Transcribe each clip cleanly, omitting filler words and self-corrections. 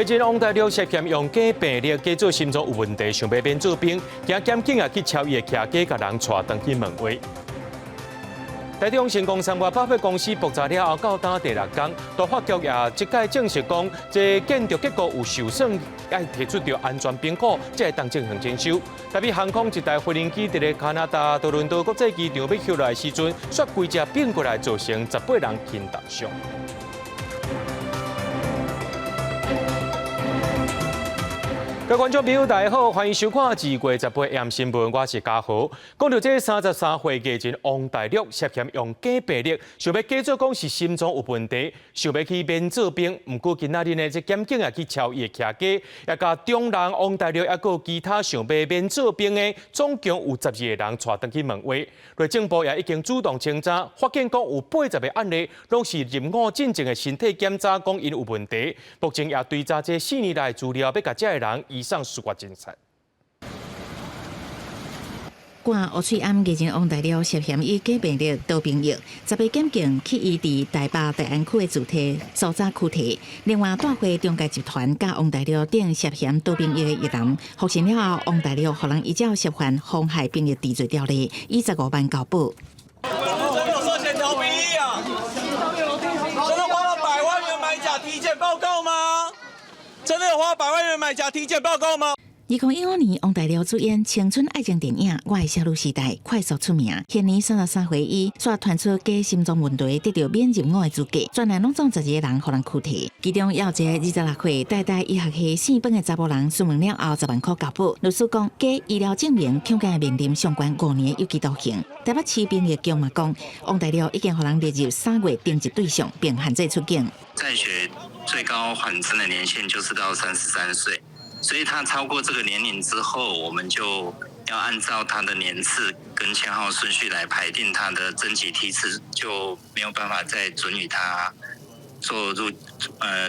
藝人王大陸涉嫌用假病歷，假做心臟有問題，想欲免做兵，驚檢警啊去抄伊的徛家，共人帶轉去問話。台中成功三月百貨公司爆炸了後，到今第六工，都發局也這擺證實講，這建築結構有受損，愛提出著安全評估，才會當進行整修。台北航空一台飛行機佇咧加拿大多倫多國際機場欲翕落來時陣，煞規隻變過來，造成18人輕重傷。各位觀眾朋友，大家好，歡迎收看《2月18 AM 新聞》，我是嘉豪。講到這33歲藝人王大陸涉嫌用假病歷，想欲假做講是心臟有問題，想欲去免做兵。毋過今仔日呢，這檢警也去抄伊的徛家，也共中人王大陸，抑閣其他想欲免做兵的，總共有12個人帶轉去問話。內政部也已經主動清查，發現講有80個案例，攏是入伍進前的身體檢查講𪜶有問題。目前也追查這4年來資料，欲共這个人移送司法偵查。掛烏喙罨藝人王大陸涉嫌以假病歷逃兵役，10個檢警去伊佇台北大安區的住宅搜查拘提。另外，大會中介集團佮王大陸等涉嫌逃兵役的藝人，復審了後，王大陸予人依照涉犯妨害兵役治罪條例，以15萬交保。真的有涉嫌逃兵役啊？真的花了百萬元買假體檢報告嗎？真的有花百萬元買假體檢報告嗎？2015年，王大陸主演青春愛情電影《我的少女時代》，快速出名。現年33歲，伊煞傳出假心臟問題，得著免入伍的資格。全案攏總12個人予人拘提，其中有一个26歲台大醫學系四本的查某人，詢問了後10萬箍交保。律師講，假醫療證明恐驚面臨上懸5年有期徒刑。台北市兵役局嘛講，王大陸已經予人列入3月偵緝對象，並限制出境。在學最高緩徵的年限就是到33歲。所以他超過這個年齡之後，我們就要按照他的年次跟簽號順序來排定他的徵集梯次，就沒有辦法再准予他做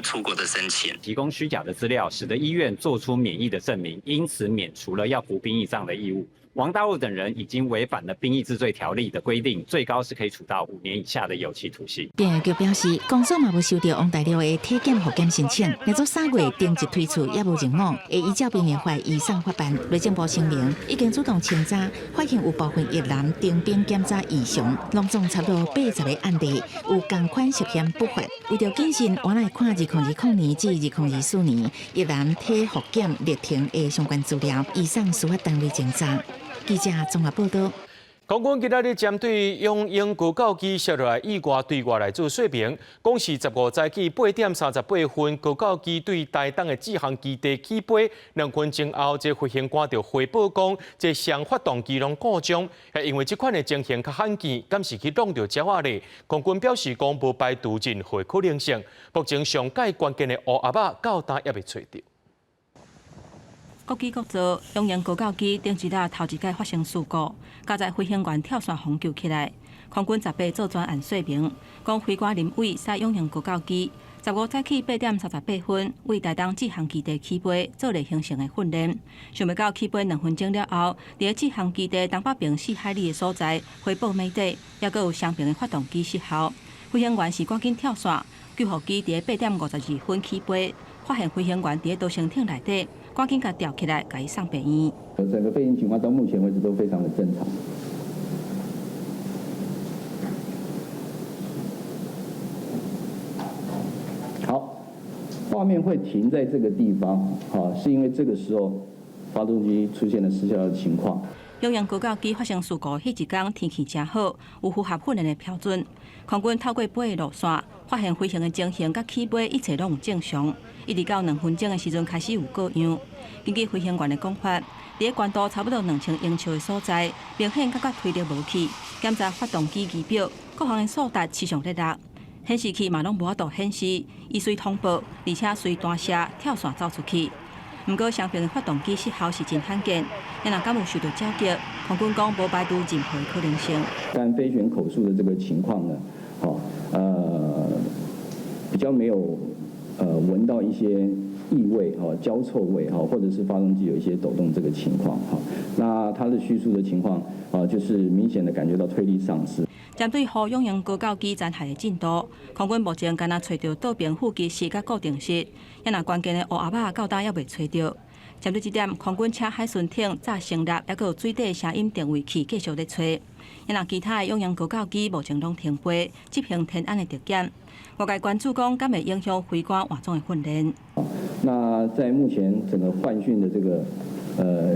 出國的申請。提供虛假的資料，使得醫院做出免役的證明，因此免除了要服兵役這樣的義務。王大陸等人已經違反了兵役治罪條例的規定，最高是可以處到5年以下的有期徒刑。兵役局表示，公所嘛無收著王大陸的體檢複檢申請，連續3月偵緝推出也無入伍，會依照兵役法移送法辦。內政部聲明已經主動清查，發現有部分役男徵兵檢查異常，攏總差不多80個案例有仝款涉嫌不法。為著謹慎，我來看2020年至2024年役男體複檢歷程的相關資料，移送司法單位偵查。記者綜合報道。空軍今仔日針對雄鷹高教機摔落來意外對外來做說明，講是15早起8點38分，高教機對台東的志航基地起飛，2分鐘後，這飛行官就回報講，這雙發動機攏故障，因為這款的情形較罕見，敢是去挵著鳥仔咧？空軍表示講無排除任何可能性，目前上蓋關鍵的烏盒仔到今猶未揣著。國機國造雄鷹高教機頂一日頭一擺發生事故，加載飛行員跳傘予救起來。空軍18做專案說明，講飛官林偉駛雄鷹高教機，15早起8點38分，為台東志航基地起飛，做例行性的訓練。想袂到起飛2分鐘了後，佇志航基地東北邊4海里的所在，回報沒底，猶閣有雙爿的發動機失效。飛行員是趕緊跳傘，救護機佇8點52分起飛，發現飛行員佇逃生艇內底。趕緊共吊起來，共伊送病院。整個飛行情況到目前為止都非常的正常。好，畫面會停在這個地方，好，是因為這個時候發動機出現了失效的情況。雄鷹高教機發生事故彼一工天氣誠好，有符合訓練的標準。空軍透過飛的路線，發現飛行的情形佮起飛一切攏有正常，一直到2分鐘的時陣開始有過樣。根據飛行員的講法，佇個高度差不多2000英尺的所在，明顯感覺推力無去，檢查發動機儀表，各項的數值持續咧落，顯示器嘛攏無法度顯示，伊隨通報，而且隨彈射跳傘走出去。毋過雙爿的發動機失效是真罕見，你若敢有受著鳥擊，空軍講無排除任何可能性。但飛行員口述的這個情況呢，比較沒有聞到一些異味、哈焦臭味、哈，或者是發動機有一些抖動這個情況，哈。那它的敘述的情況，啊，就是明顯的感覺到推力喪失。針對胡永榮高教機殘骸的進度，空軍目前敢若揣著倒爿副機室佮固定室，也若關鍵的烏盒仔到今猶未揣著。針對這點，空軍請海巡艇早成立，猶閣有水底聲音定位器繼續咧揣。也若其他的永鷹高教機目前攏停飛，執行天安的特檢。外界關注講，敢會影響飛官換裝的訓練？那在目前整個換訓的這個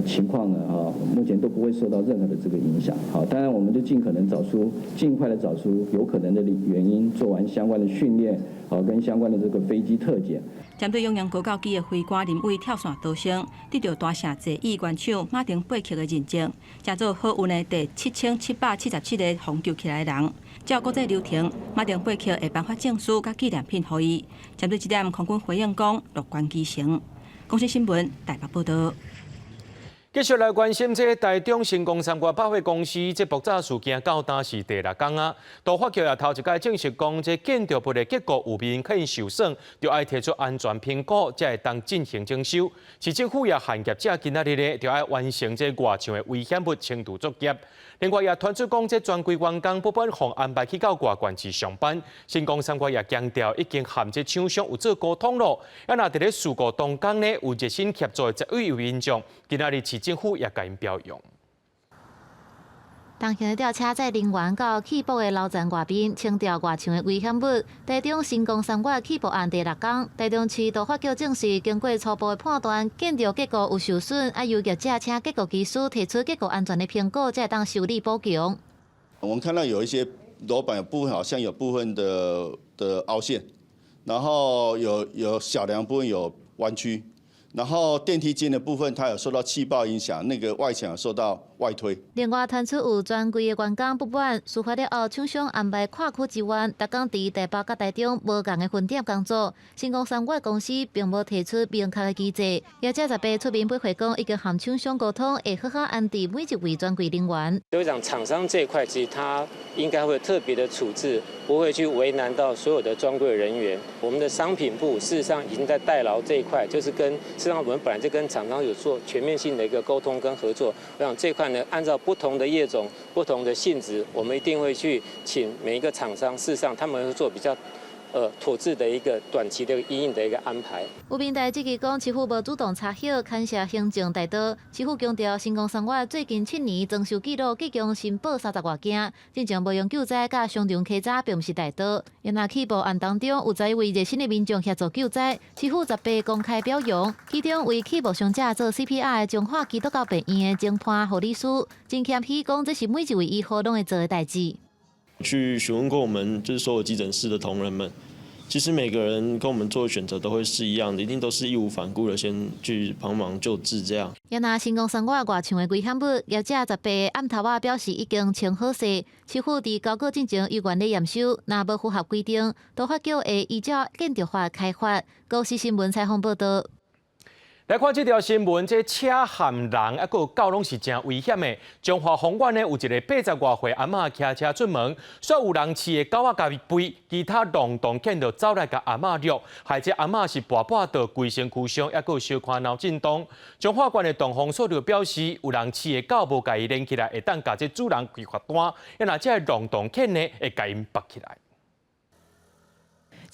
情況呢，啊，目前都不會受到任何的這個影響。好，當然我們就盡可能找出，盡快的找出有可能的原因，做完相關的訓練，好，跟相關的這個飛機特檢。針對永鷹高教機的飛官林偉跳線逃生，得著大城濟醫原廠馬丁貝克的認證，成做好運的第7777個予救起來的人。照國際流程，馬丁貝克會頒發證書佮紀念品予伊。針對這點，空軍回應講樂觀其成。公視新聞台北報導。繼續來關心這台中新光三越百貨公司這爆炸事件到今是第六工啊。都發局也頭一擺證實講，這建築物的結構有明顯受損，就愛提出安全評估，才會當進行整修。市政府也限業者今仔日咧，就愛完成這外牆的危險物清除作業。另外也傳出講，這專櫃員工不滿予安排去到外縣市上班。新光三越也強調，已經和這廠商有做溝通囉。啊，若佇咧事故當工呢，有熱心協助的11位民眾，今仔日市政府也共𪜶表揚。重型的吊車載人員到氣爆的樓層外面清掉外牆的危險物。台中新光三越氣爆案第六工，台中市都發局證實，經過初步的判斷，建築結構有受損，愛由業者請結構技師提出結構安全的評估，才會當修理補強。我們看到有一些樓板有部分好像有部分的凹陷，然後有小梁部分有彎曲。然後電梯間的部分，它有受到氣爆影響，那個外牆有受到外推。另外，傳出有專櫃的員工不滿，事發了後，廠商安排跨區職員，逐工佇台北佮台中無仝的分點工作。新光三越公司並無提出明確的機制，業者18出面回覆講，已經和廠商溝通，會好好安置每一位專櫃人員。所以講，廠商這一塊其實他應該會特別的處置，不會去為難到所有的專櫃人員。我們的商品部事實上已經在代勞這一塊，就是跟事實上我們本來就跟廠商有做全面性的一個溝通跟合作。我想這塊呢，按照不同的業種、不同的性質，我們一定會去請每一個廠商，事實上他們會做比較妥適的一個短期的因應的一個安排。有民代質疑講，市府無主動查核，牽涉行政大刀。市府強調，新光三越最近7年裝修紀錄，計共申報30外件，進前無用救災佮商場稽查，並毋是代刀。因若氣爆案當中有11位熱心的民眾協助救災，市府18公開表揚，其中為氣爆傷者做 CPR 的彰化基督教病院的偵判護理師，真謙虛講，這是每一位醫護攏會做的代誌。去詢問過我們，就是所有急診室的同仁們，其實每個人跟我們做的選擇都會是一樣的，一定都是義無反顧的先去幫忙救治這樣。也若新光三越外牆的危險物，業者18暗頭仔表示已經清好勢，市府佇交稿進前猶原咧驗收，若無符合規定，都發局會依照建築法開罰。公視新聞採訪報導。來看這條新聞，這車和人猶閣有狗攏是誠危險的。彰化豐原呢，有一個80外歲阿嬤騎車出門，煞有人飼的狗仔共伊吠，其他浪蕩犬就走來共阿嬤虐，害這阿嬤是跋跋倒，規身軀傷，猶閣有小可腦震盪。彰化縣的動防所就表示，有人飼的狗無共伊連起來，會當共這主人開罰單，啊若這浪蕩犬呢，會共𪜶縛起來。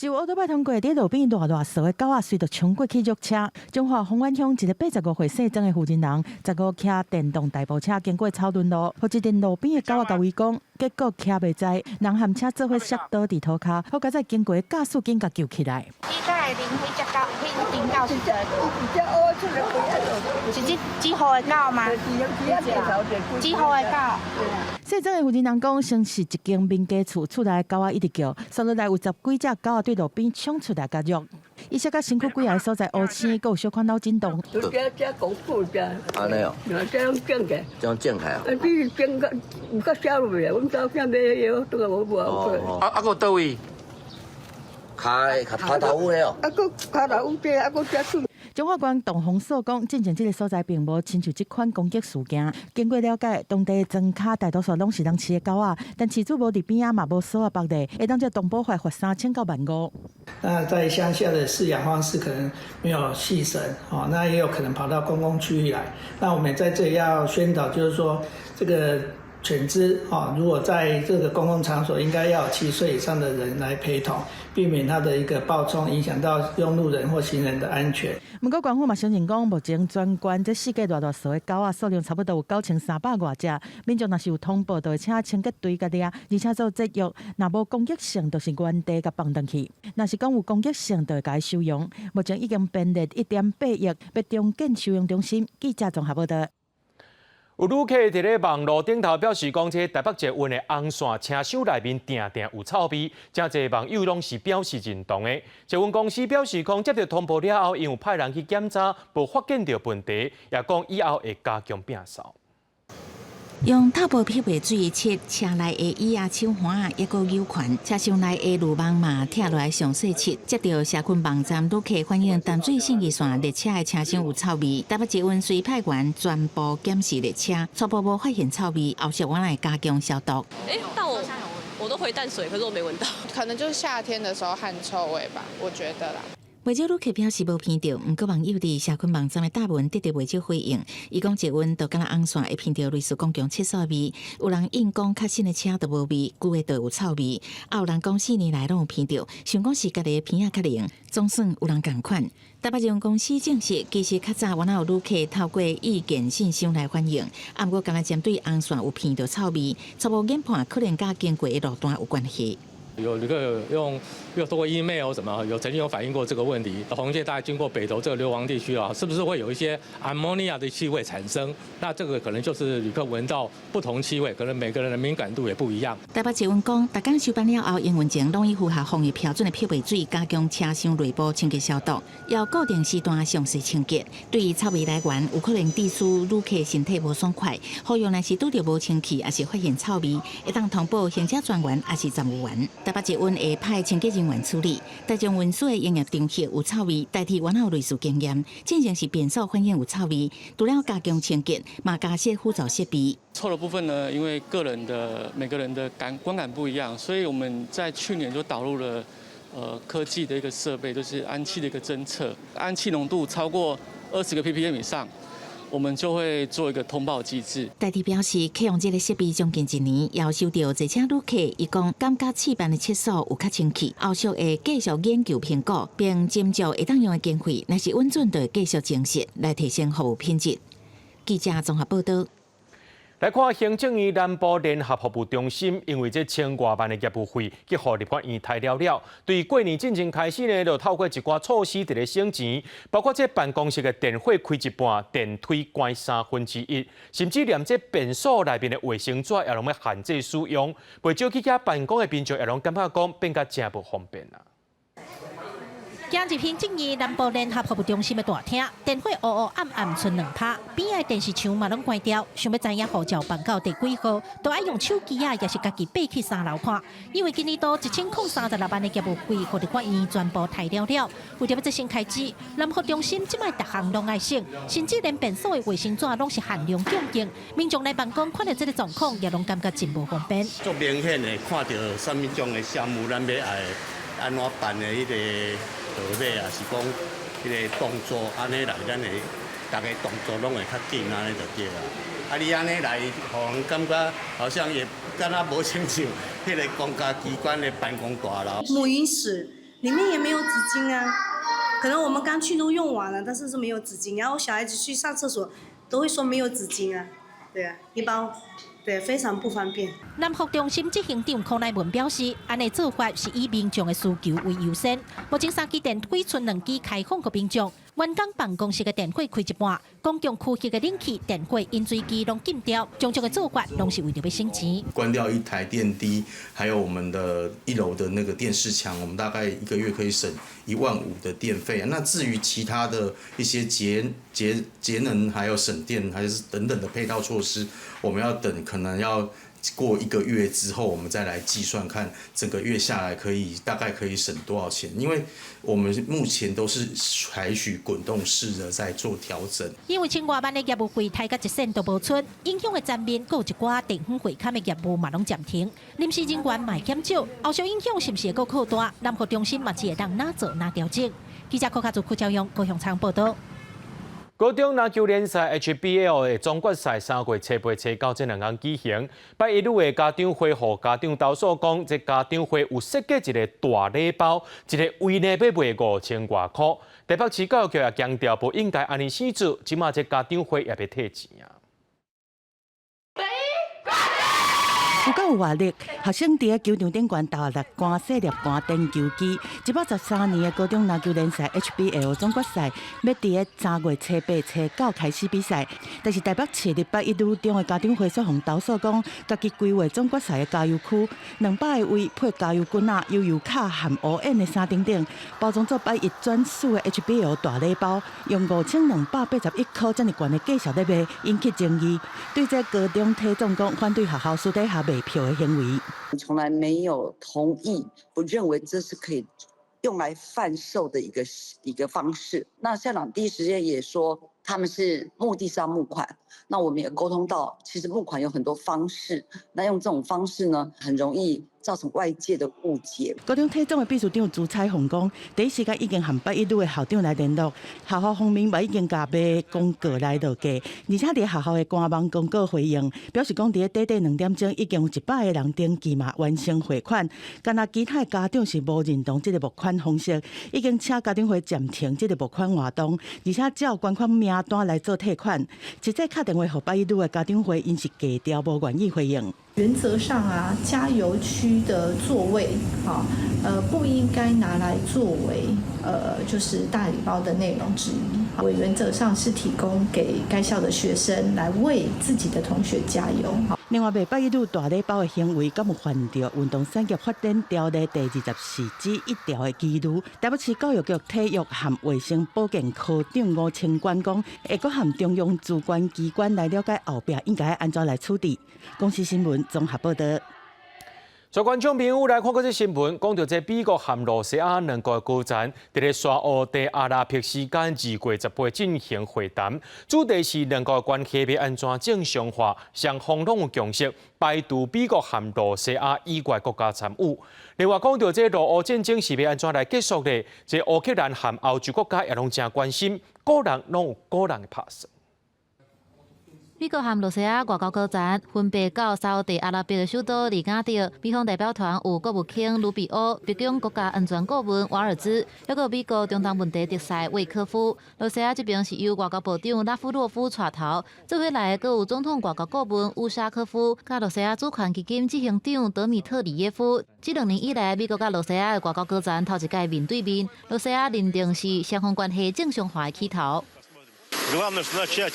一部歐多擺通過，佇路邊賴賴趖的狗仔，隨著衝過去虐車。彰化豐原鄉一個85歲姓曾的婦人人，15騎電動代步車經過草屯路，予一陣路邊的狗仔共圍攻，結果騎袂在，人和車做伙摔倒佇塗跤，好佳哉經過駕駛緊共救起來。你敢會認彼隻狗？彼陣狗是？是這幾號的狗嗎？幾號的狗？姓曾的婦人人講，先是一間民家厝，厝內狗仔一直叫，紲落來有十幾隻狗仔對路邊衝出來共虐。伊摔甲身軀規个所在烏青，閣有小可腦震盪。按呢哦，這樣整嘅，這樣整開啊？啊，比整較有較少落來，阮查某囝買藥，倒來無無啊啊，閣佗位？跤跤跤頭趺哦。啊，閣跤頭趺這，啊，閣這厝。彰化縣動防所講，進前這个所在並無親像這款攻擊事件。經過了解，當地莊跤大多數攏是人飼的狗仔，但飼主無佇邊仔嘛，無鎖仔縛咧，會當照動保法罰3000到15,000。那在鄉下的飼養方式可能沒有繫繩，哦，那也有可能跑到公共區域來。那我們在這裡要宣導，就是說這個犬隻，哦，如果在這個公共場所，應該要有7歲以上的人來陪同，避免它的一個暴衝，影響到用路人或行人的安全。毋過官府嘛承認講，目前全縣這四界賴賴趖的狗仔數量差不多有9300外隻。民眾若是有通報，就會請清潔隊共掠，而且做節約。若無攻擊性，就是原地共放轉去；若是講有攻擊性，就會共伊收容。目前已經編列1.8億，欲重建收容中心。記者綜合報道。有旅客佇咧網路頂頭表示講，這台北捷運的紅線車廂內面定定有臭味，誠濟網友攏是表示認同的。捷運公司表示講，接著通報了後，𪜶有派人去檢查，無發現著問題，也講以後會加強摒掃。用透薄漂白水拭車內的椅仔、手環，抑閣扭環，車廂內的濾網嘛拆落來詳細拭。接著社群網站旅客反映淡水信義線列車的車廂有臭味，台北捷運隨派員全部檢視列車，初步無發現臭味，後續阮會加強消毒。欸，但我都回淡水，可是我沒聞到。可能就是夏天的時候汗臭味吧，我覺得啦。袂少旅客表示無聞著，毋過網友佇社群網站的貼文得著袂少回應。伊講捷運就敢若紅線會聞著類似公共廁所味，有人應講較新的車都無味，舊的就有臭味。啊，有人講4年來攏有聞著，想講是家己的鼻仔較靈，總算有人仝款。台北捷運公司證實，其實較早原來有旅客透過意見信箱來反映，啊，毋過敢若針對紅線有聞著臭味，初步研判可能佮經過的路段有關係。有旅客用又透過 email 什麼，有曾經有反映過這個問題。紅線大概經過北投這個硫磺地區啊，是不是會有一些阿摩尼亞的氣味產生？那這個可能就是旅客聞到不同氣味，可能每個人的敏感度也不一樣。台北捷運講，逐工收班了後，營運前攏會符合防疫標準的漂白水，加強車廂內部清潔消毒，要固定時段詳細清潔。對於臭味來源，有可能致使旅客身體無爽快。呼籲若是拄著無清氣，抑是發現臭味，會當通報行車專員抑是站務員。台北捷運會派清潔人員處理。大眾運輸的營業場域有臭味，台鐵原有類似經驗，進前是便所反映有臭味，除了加強清潔，嘛加設輔助設備。臭的部分呢，因為個人的每個人的感觀感不一樣，所以我們在去年就導入了科技的一個設備，就是氨氣的一個偵測，氨氣濃度超過20個 ppm 以上，我們就會做一個通報機制。台鐵表示，啟用這个設備將近一年，也收著坐車旅客，伊講感覺試辦的廁所有較清氣，後續會繼續研究評估，並斟酌會當用的經費，若是穩準，就會繼續增設來提升服務品質。記者綜合報道。來看行政院南部聯合服務中心，因為這千外萬的業務費去予立法院刣了了，對過年進前開始呢，就透過一寡措施佇咧省錢，包括這辦公室的電火開一半，電梯關1/3，甚至連這便所內面的衛生紙也攏欲限制使用，袂少去遐辦公的民眾也攏感覺講變甲誠無方便啊。行入行政院南部聯合服務中心的大廳，電火烏烏暗暗賰2趴，邊仔的電視牆嘛攏關掉。想欲知影護照辦到第幾號，都愛用手機仔，抑是家己爬去3樓看。因為今年度1036萬的業務費，予立法院全部刣了了。為著欲節省開支，南服中心這擺逐項攏愛省，甚至連便所的衛生紙攏是限量供應。民眾來辦公看著這个狀況，也攏感覺真無方便。足明顯的看著啥物種的項目，咱欲愛按怎辦的彼个號碼，抑是講彼个動作，按呢來，咱會逐个動作攏會較緊，按呢就對啦。啊，你按呢來，予人感覺好像也敢若無親像彼个公家機關的辦公大樓。母嬰室裡面也沒有紙巾啊，可能我們剛去都用完了，但是是沒有紙巾。然後小孩子去上廁所都會說沒有紙巾啊，對啊，一般。對，非常不方便。南服中心執行長柯乃文表示，按呢做法是以民眾的需求為優先。目前三支電梯賰兩支開放予民眾，員工辦公室的電火開一半，公共區域的冷氣、電火、飲水機攏禁掉，種種的做法攏是為著欲省錢。關掉一台電梯，還有我們的一樓的那個電視牆，我們大概一個月可以省1萬5的電費。那至於其他的一些節能，還有省電，還是等等的配套措施，我們要等可能要過一個月之後，我們再來計算看整個月下來可以大概可以省多少錢。因為我們目前都是採取滾動式的在做調整。因為千外萬的業務費抬甲一仙都無剩，影響的層面閣有一寡地方匯款的業務嘛攏暫停，臨時人員嘛會減少，後續影響是毋是會閣擴大？南部中心嘛只會當哪做哪調整。記者柯卡祖柯朝陽高雄採訪報導。高中籃球聯賽 HBL 的總決賽3月七、八、七、九這兩工舉行。拜一女的家長會予家長投訴講，這家長會有設計一個大禮包，一個圍呢欲賣5000外箍。台北市教育局也強調，無應該按呢生做，這馬這家長會也欲退錢啊。有夠有活力，學生佇咧球場頂懸投六桿、細粒桿、電球機。113年的高中籃球聯賽 HBL 總決賽，欲佇咧3月七、八、七、九開始比賽。但是台北市立八一女中的家長會煞予投訴講，家己規劃總決賽的加油區，200個位配加油棍仔、悠遊卡和烏煙的衫等等，包裝做八一專屬的 HBL 大禮包，用5281箍遮爾懸的價數咧賣，引起爭議。對這高中體總講反對學校私底下賣票的行為，從來沒有同意，不認為這是可以用來販售的一個方式。那校長第一時間也說，他們是目的是要募款。那我們也溝通到，其實募款有很多方式，那用這種方式呢，很容易造成外界的誤解。高中體總的秘書長朱彩鳳講，第一時間已經和八一女的校長來聯絡，學校方面嘛已經共賣廣告來落架，而且佇學校的官網公告回應，表示講佇咧短短2點鐘已經有100個人登記嘛完成匯款，干焦其他的家長是無認同這個募款方式，已經請家長會暫停這個募款活動，而且照捐款名單來做退款。實際敲電話予八一女的家長會，𪜶是低調無願意回應。原則上啊，加油區的座位，哈，不應該拿來作為，就是大禮包的內容之一。我原則上是提供給該校的學生來為自己的同學加油。另外，賣八一女大禮包的行為，敢有犯著運動產業發展條例第24之1條的記錄？台北市教育局體育和衛生保健科長吳清冠講，會閣和中央主管機關來了解後壁應該按怎來處置。公視新聞綜合報導。所以觀眾朋友來看這新聞，講著這美國和露西亞兩國高層佇咧沙烏地阿拉伯時間2月18進行會談，主題是兩國關係欲按怎正常化，雙方攏有共識，排除美國和露西亞以外國家參與。另外講著這俄烏戰爭是欲按怎來結束呢？這烏克蘭和歐洲國家也攏誠關心，各人攏有各人的拍算。美國和露西亞外交高層分別到沙烏地阿拉伯的首都利雅得，美方代表團有國務卿盧比歐、白宮國家安全顧問瓦爾茲，抑閣美國中東問題特使魏科夫。露西亞這邊是由外交部長拉夫洛夫帶頭，做伙來的閣有總統外交顧問烏沙科夫，佮露西亞主權基金執行長德米特里耶夫。這2年以來，美國佮露西亞的外交高層頭一擺面對面，露西亞認定是雙方關係正常化的起頭。 Главное, что начать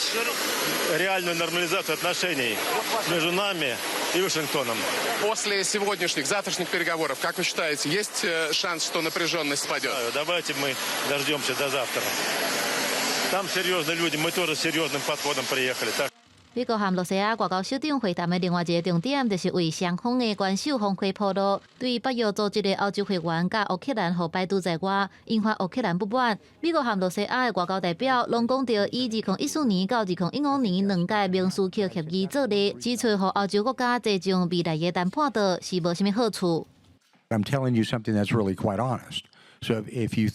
реальную нормализацию отношений между нами и Вашингтоном. После сегодняшних, завтрашних переговоров, как вы считаете, есть шанс, что напряженность спадет? Давайте мы дождемся до завтра. Там серьезные люди, мы тоже с серьезным подходом приехали. Так. 美國和露西亞外交首長會談的另外一個重點，就是為雙方的元首峰會鋪路。對北約組織的歐洲會員佮烏克蘭予排除在外，引發烏克蘭不滿。美國和露西亞的外交代表攏講著以2014年到2015年兩屆明斯克協議做例，指出予歐洲國家坐上未來的談判桌是無啥物好處。 I'm telling you something that's really quite honest. So if you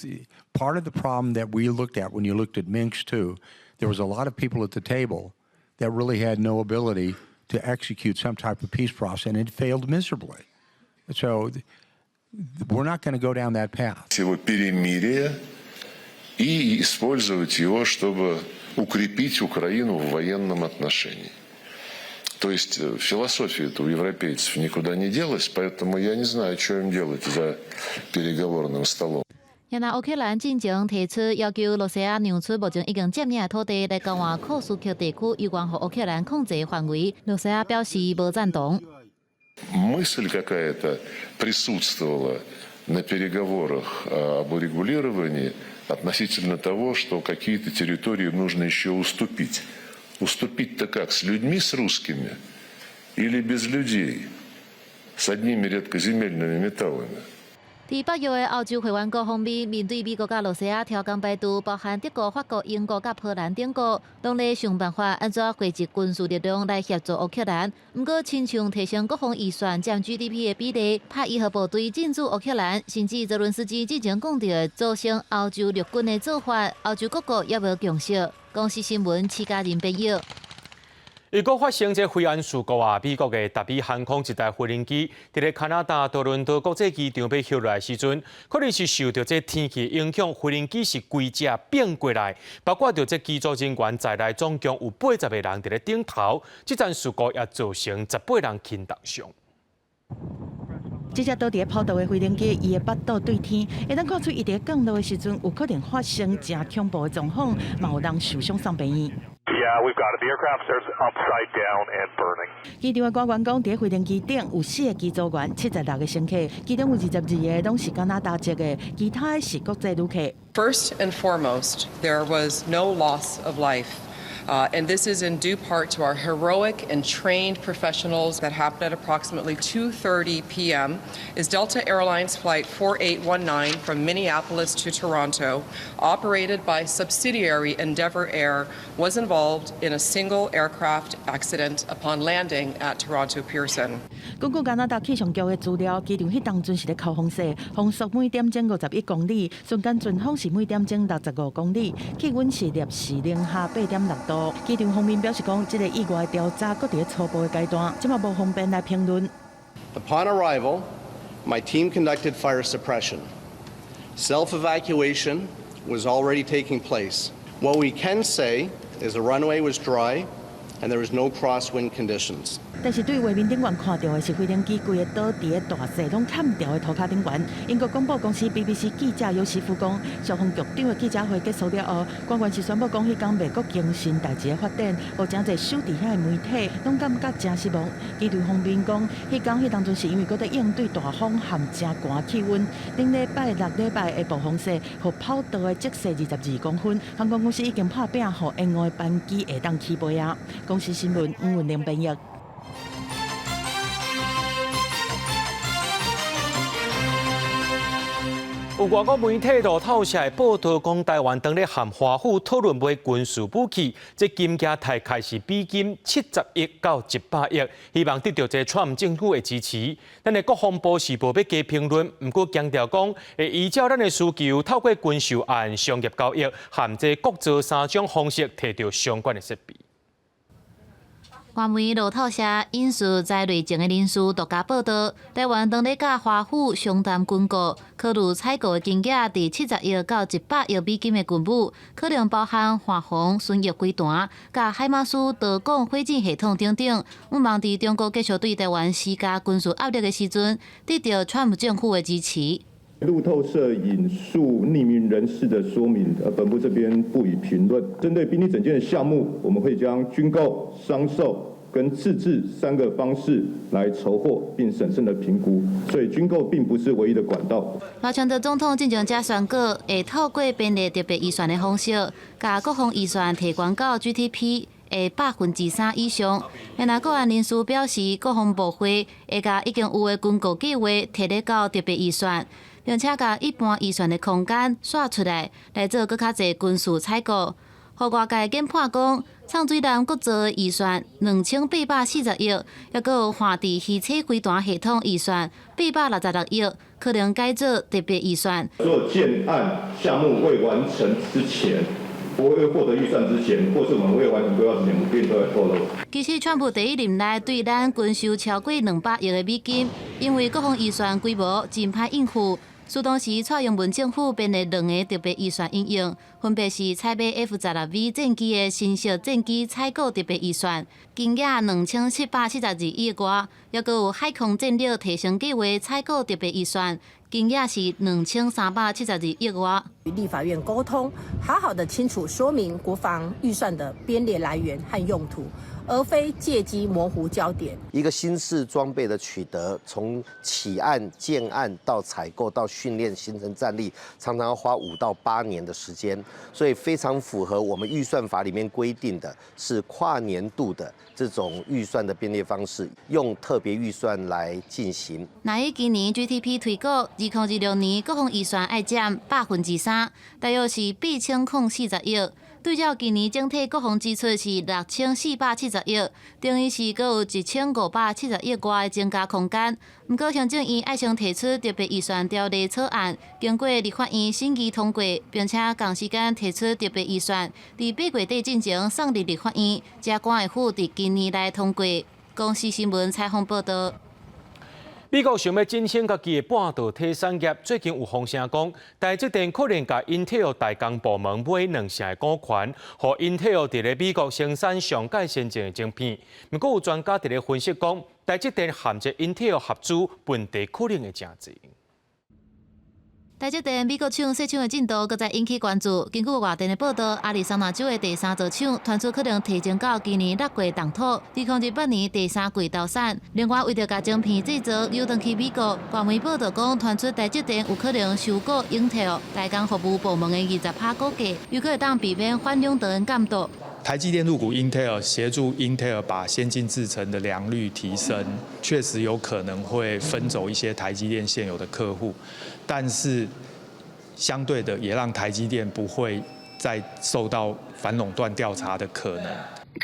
part of the problem that we looked at when you looked at Minsk 2, there was a lot of people at the table that really had no ability to execute some type of peace process, and it failed miserably. So we're not going to go down that path. Его перемирие и использовать его, чтобы укрепить Украину в военном отношении. То есть философия-то у европейцев никуда не делась, поэтому я не знаю, что им делать за переговорным столом. 若烏克蘭進前提出要求，露西亞讓出目前已經佔領的土地來交換庫斯克地區猶原予烏克蘭控制範圍，露西亞表示無贊同。 Мысль какая-то присутствовала на переговорах об урегулировании относительно того, что какие-то территории нужно еще уступить. Уступить-то как? С людьми, с русскими? Или без людей с одними редкоземельными металлами. 佇北約的歐洲會員國方面，面對美國佮羅西亞挑工排除，包含德國、法國、英國佮波蘭等國，攏咧想辦法按怎匯集軍事力量來協助烏克蘭。毋過，親像提升國防預算佔 GDP 的比例，派伊核部隊進駐烏克蘭，甚至澤倫斯基之前講著的組成歐洲陸軍的做法，歐洲各國猶無共識。公視新聞，徐嘉仁編譯。如果發生這飛安事故啊，美國的達美航空一台飛行機，佇咧加拿大多倫多國際機場欲歇落來時陣，可能是受著這天氣影響，飛行機是規隻變過來，包括著這機組人員在內，總共有80個人佇咧頂頭。這場事故也造成18人輕重傷。這隻倒佇咧跑道的飛行機，伊的腹肚對天，會當看出伊佇降落的時陣，有可能發生誠恐怖的狀況，嘛有人受傷送病院。 Yeah, we've got it. The aircraft is upside down and burning. 機場的官員講，佇飛行機頂有四个機組員，76個乘客，其中有22個攏是加拿大籍的，其他的是國際旅客。 First and foremost, there was no loss of life. And this is in due part to our heroic and trained professionals. That happened at approximately 2:30 p.m. is Delta Airlines Flight 4819 from Minneapolis to Toronto, operated by subsidiary Endeavor Air, was involved in a single aircraft accident upon landing at Toronto Pearson. 根據加拿大氣象局的資料，機場彼當陣是咧暴風雪，風速每點鐘51公里，瞬間陣風是每點鐘65公里，氣溫是攝氏零下8.6度。機場方面表示講，這个意外調查閣佇咧初步的階段，這馬無方便來評論。 Upon arrival, my team conducted fire suppression. Self-evacuation was already taking place. What we can say is the runway was dry and there was no crosswind conditions. 但是對畫面頂懸看著的是飛行機規个倒佇咧大雪攏砍掉的塗跤頂懸。英國廣播公司 BBC 記者尤西夫講，消防局長的記者會結束了後，官員是宣布講，彼工美國更新代誌的發展，予誠濟守佇遐的媒體攏感覺誠失望。機場方面講，彼工彼當陣是因為閣咧應對大風和誠寒氣溫。頂禮拜六禮拜的暴風雪，予跑道的積雪22公分。航空公司已經拍拚，予延誤的班機會當起飛啊。公視新聞吳文玲編譯。有外國媒體路透社報導講，台灣當咧和華府討論買軍事武器，這金額大概是美金70億到100億，希望得著這川普政府的支持。咱的國防部是無欲加評論，毋過強調講，會依照咱的需求，透過軍售案、商業交易和這國造三種方式，提著相關的設備。外媒路透社引述在內政的人士獨家報導，台灣當咧佮華府商談軍購，考慮採購的金額佇70億到100億美金的軍武，可能包含華防、巡弋飛彈、佮海馬斯導彈火箭系統等等。向望佇中國繼續對台灣施加軍事壓力的時陣，得著川普政府的支持。路透社引述匿名人士的說明，本部這邊不予評論。針對兵力整建的項目，我們會將軍購、商售跟自製三個方式來籌獲，並審慎的評估，所以軍購並不是唯一的管道。賴清德總統進前才宣告，會透過編列特別預算的方式，共國防預算提懸到 GDP 的3%以上。然後國安人士表示，國防部會會共已經有的軍購計畫提列到特別預算，並且共一般預算的空間徙出來，來做閣較濟軍事採購。予外界研判講，藏水南國造的預算2840億，抑閣有旱地魚車飛彈系統預算866億，可能改做特別預算。所有建案項目未完成之前，未獲得預算之前，或是我們未完成規劃之前，不便對外透露。其實，川普第一任內對咱軍售超過200億的美金，因為國防預算規模真歹應付。所以當時蔡英文政府編列兩个特別預算應用，分別是採買 F-16V 戰機的新式戰機採購特別預算，金額2772億外，抑閣有海空戰力提升計畫採購特別預算，金額是2372億外。與立法院溝通，好好的清楚說明國防預算的編列來源和用途，而非借機模糊焦點。一個新式裝備的取得，從起案、建案到採購到訓練形成戰力，常常要花5到8年的時間，所以非常符合我們預算法裡面規定的是跨年度的這種預算的編列方式，用特別預算來進行。若以今年 GDP 推估，2026年國防預算愛佔3%，大約是8040億。對照今年整體國防支出是6470億，等於是閣有1570億外的增加空間。毋過行政院愛先提出特別預算條例草案，經過立法院審議通過，並且仝時間提出特別預算，佇8月底進前送入立法院，才趕會赴佇今年內通過。公視新聞採訪報導。美國想欲振興家己的半導體產業，最近有風聲講，台積電可能共英特爾代工部門買兩成的股權，予英特爾佇咧美國生產上蓋先進的晶片。毋過有專家佇咧分析講，台積電和這英特爾合資問題可能會誠濟。台積電美國廠設廠的進度，閣再引起關注。根據外電的報道，亞利桑那州的第三座廠傳出可能提前到今年6月動土，2028年第三季投產。另外，為著共晶片製造誘轉去美國，外媒報道講，傳出台積電有可能收購英特爾代工服務部門的20趴股價，有可能當避免反壟斷監督。台積電入股英特爾，協助英特爾把先進製程的良率提升，確實有可能會分走一些台積電現有的客戶，但是相對的也讓台積電不會再受到反壟斷調查的可能。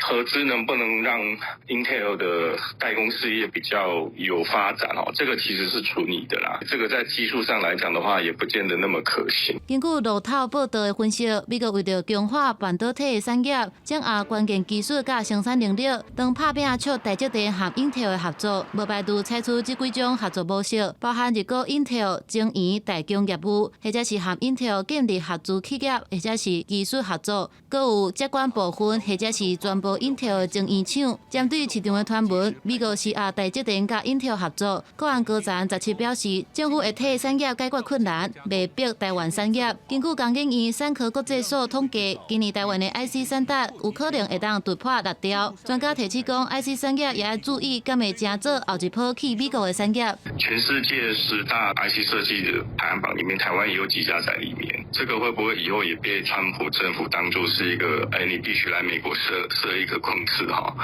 合資能不能讓英特爾的代工事業比較有發展哦？這個其實是存疑的啦。這個在技術上來講的話，也不見得那麼可行。根據路透報道的分析，美國為著強化半導體的產業，掌握關鍵技術佮生產能力，當拍拚促台積電和英特爾的合作，無排除採取這幾種合作模式，包含入股英特爾晶圓代工業務，或者是和英特爾建立合資企業，或者是技術合作，閣有接管部分，或者是全部英特爾晶圓廠。針對市場的傳聞，美國施壓台積電佮英特爾合作，國安高層17表示，政府會替產業解決困難，袂逼台灣產業。根據工研院產科國際所統計，今年台灣的 IC 產值有可能會當突破6兆。專家提醒講，IC 產業也愛注意，敢會成做後一波去美國的產業。全世界10大 IC 設計的排行榜裡面，台灣也有幾家在裡面。這個會不會以後也被川普政府當作是一個，哎，你必須來美國設設一個公司哈，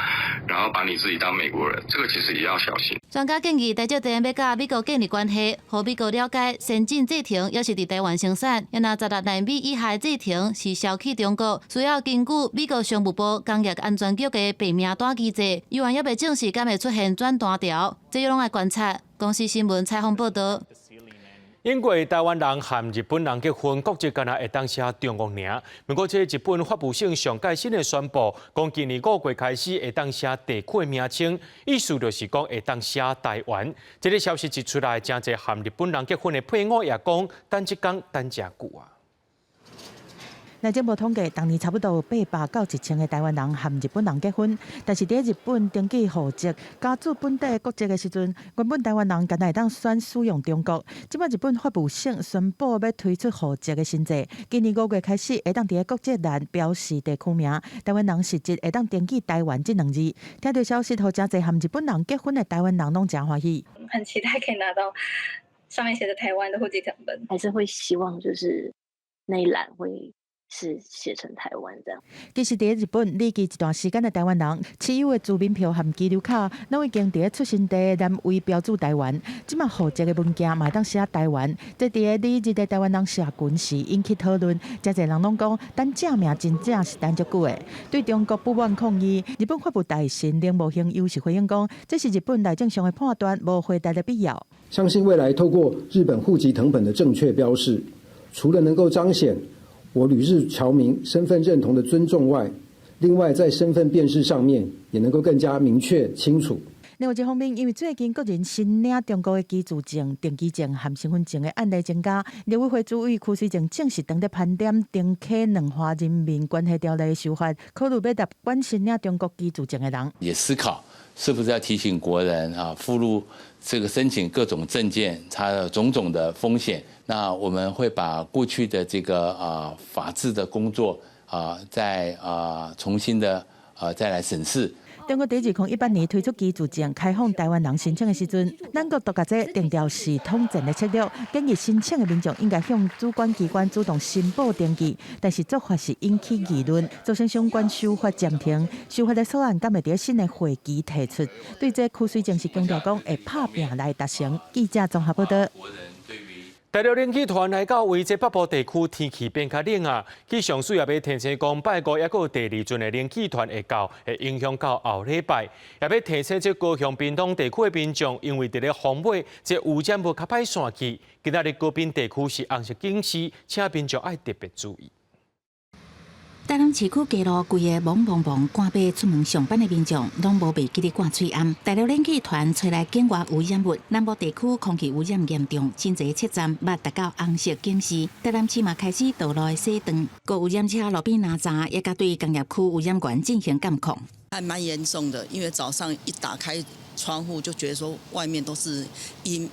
然後把你自己當美國人，這個其實也要小心。專家建議，台積電欲佮美國建立關係，予美國了解先進製程猶是佇台灣生產，若16納米以下的製程是銷去中國，需要根據美國商務部工業安全局的白名單機制，猶原猶未證實敢會出現轉單潮，這攏愛觀察。公視新聞採訪報導。英國台灣人和日本人結婚，國籍敢若會當寫中國名。毋過，這日本法務省上蓋新的宣布，講今年5月開始會當寫地區的名稱，意思就是講會當寫台灣。這个消息一出來，誠濟和日本人結婚的配偶也講，等這工等誠久啊。內政部統計，逐年差不多有800到1000个台灣人和日本人結婚，但是佇日本登記戶籍、加註本地國籍的時陣，原本台灣人敢若會當選使用中國。這擺日本法務省宣布欲推出戶籍的新制，今年5月開始會當佇國籍欄標示地區名，台灣人實質會當登記台灣這兩字。聽著消息，予誠濟和日本人結婚的台灣人攏誠歡喜。很期待可以拿到上面寫着台灣的戶籍謄本，還是會希望就是那一欄會是寫成台灣這樣。其實，佇日本旅居一段時間的台灣人，持有的住民票和居留卡，攏已經佇咧出生地欄位標註台灣。這擺戶籍的文件嘛會當寫台灣。這佇咧旅日的台灣人社群時引起討論，誠濟人攏講，等正名真正是等足久的。對中國不滿抗議，日本法務大臣鈴木興祐是回應講，這是日本內政上的判斷，無回答的必要。相信未來透過日本戶籍謄本的正確標示，除了能夠彰顯我旅日僑民身份認同的尊重外，另外在身份辨識上面也能夠更加明確清楚。另外一方面，因為最近國人申領中國的居住證、定居證和身份證的案例增加，陸委會主委邱垂正正式當咧盤點重啟兩岸人民關係條例的修法，考慮欲納管申領中國居住證的人。也思考是不是要提醒國人啊，附錄這個申請各種證件，它的種種的風險。那我們會把過去的這個法制的工作啊，再重新的再來審視。中國佇2018年推出居住證開放臺灣人申請的時陣，咱國都共這定調是統戰的策略，建議申請的民眾應該向主管機關主動申報登記，但是做法是引起議論，造成相關修法暫停。修法的草案敢會佇新的會期提出？對這邱垂正是強調講會拍拚來達成。記者綜合報道。大陸冷氣團來到位這北部地區，天氣變較冷啊！氣象署也欲提醒講，拜五猶閣有第二陣的冷氣團會到，會影響到後禮拜。也欲提醒這高雄、屏東地區的民眾，因為佇咧風尾，這污染物較歹散去。今仔日高屏地區是紅色警示，請民眾愛特別注意。台南市區街路規个懵茫茫，趕欲出門上班的民眾，攏無袂記得掛喙罨。大陸冷氣團吹來境外污染物，南部地區空氣污染嚴重，真濟車站捌達到紅色警示。台南市嘛開始道路的洗斷，高污染車路邊攔閘，也佮對工業區污染源進行監控。還蠻嚴重的，因為早上一打開窗戶，就覺得說外面都是陰，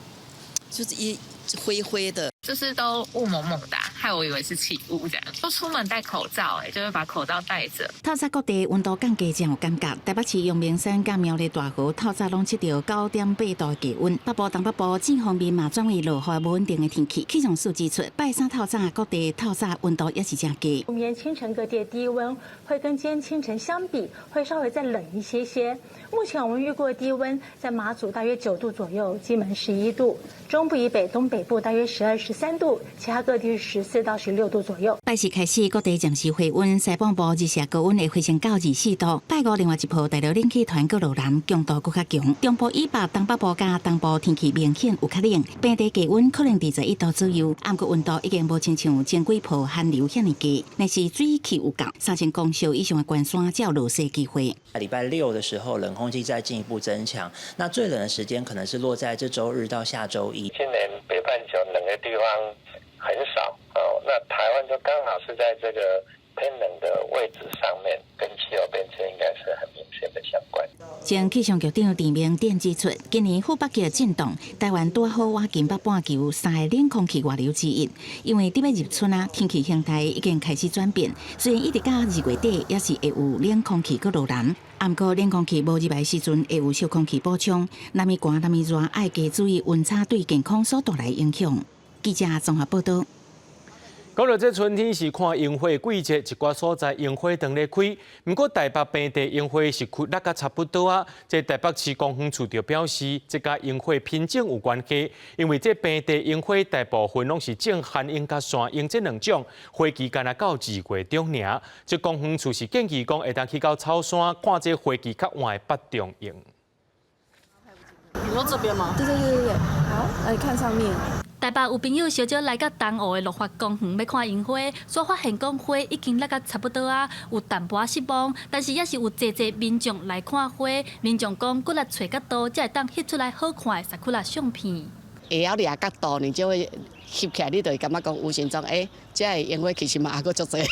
就是一灰灰的。就是都霧濛濛的，害我以為是起霧這樣。都出門戴口罩，欸，就會把口罩戴着。透早各地溫度降低真有感覺，台北市陽明山佮苗栗大湖透早攏測著9.8度的低溫。北部、東北部這方面嘛轉為落雨無穩定的天氣。氣象署指出，拜三透早各地透早溫度也是誠低。明天清晨各地低溫會跟今天清晨相比，會稍微再冷一些些。目前我們預估的低溫在馬祖大約9度左右，金門11度，中部以北、東北部大約12、13度，其他各地是14到16度左右。拜四開始，各地暫時回溫，西半部日射高溫會回升到24度。拜五另外一波大陸冷氣團閣落南，強度閣較強。中部以北、東北部佮東部天氣明顯有較冷，平地低溫可能21度左右。毋過溫度已經無親像前幾波寒流遐爾低，若是水汽有夠，3000公尺以上的懸山才有落雪機會。禮拜六的時候，冷空氣再進一步增強，那最冷的時間可能是落在這週日到下週一。今年北半球冷的地方很少哦，那台灣就剛好是在這個偏冷的位置上面，跟氣候變遷應該是很明顯的相關。前氣象局長鄭明典指出，今年副北極震盪，台灣拄好倚近北半球三个冷空氣外流之一。因為佇欲入春啊，天氣形態已經開始轉變。雖然一直到2月底，也是會有冷空氣閣落南，毋過冷空氣無入來時陣，會有小空氣補充。若物寒，若物熱，愛加注意溫差對健康所帶來影響。記者綜合報道。講到這春天是看櫻花季節，一寡所在櫻花當咧開。毋過台北平地櫻花是開落甲差不多啊。這台北市公園處就表示，這佮櫻花品種有關係，因為這平地櫻花大部分攏是種寒櫻佮山櫻這兩種，花期干焦到2月中爾。這公園處是建議講，會當去到草山看這花期較晚的北中櫻。你說這邊嗎？對對對對對。好，來看上面。台北有朋友小少來到東湖的綠發公園欲看櫻花，煞發現講花已經落甲差不多啊，有淡薄仔失望。但是也是有濟濟民眾來看花，民眾講骨力揣角度，才會當翕出來好看的桜相片。會曉掠角度，你就會翕起來，你就會感覺講無形中，欸，這个櫻花其實嘛猶閣足濟。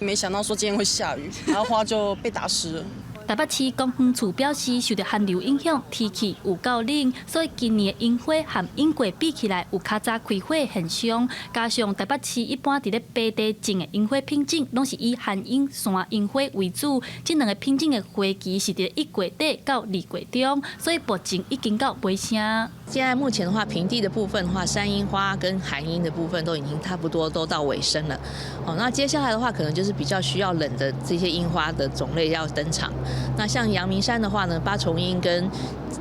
沒想到說今天會下雨，然後花就被打濕了。台北市公園處表示，受著寒流影響，天氣有夠冷，所以今年的櫻花和往過比起來有較早開花現象。加上台北市一般佇咧平地種的櫻花品種，攏是以寒櫻、山櫻花為主，這兩个品種的花期是佇1月底到2月中，所以目前已經到尾聲。現在目前的話，平地的部分的話，山櫻花跟寒櫻的部分都已經差不多都到尾聲了。哦，那接下來的話，可能就是比較需要冷的這些櫻花的種類要登場。那像陽明山的話呢，八重櫻跟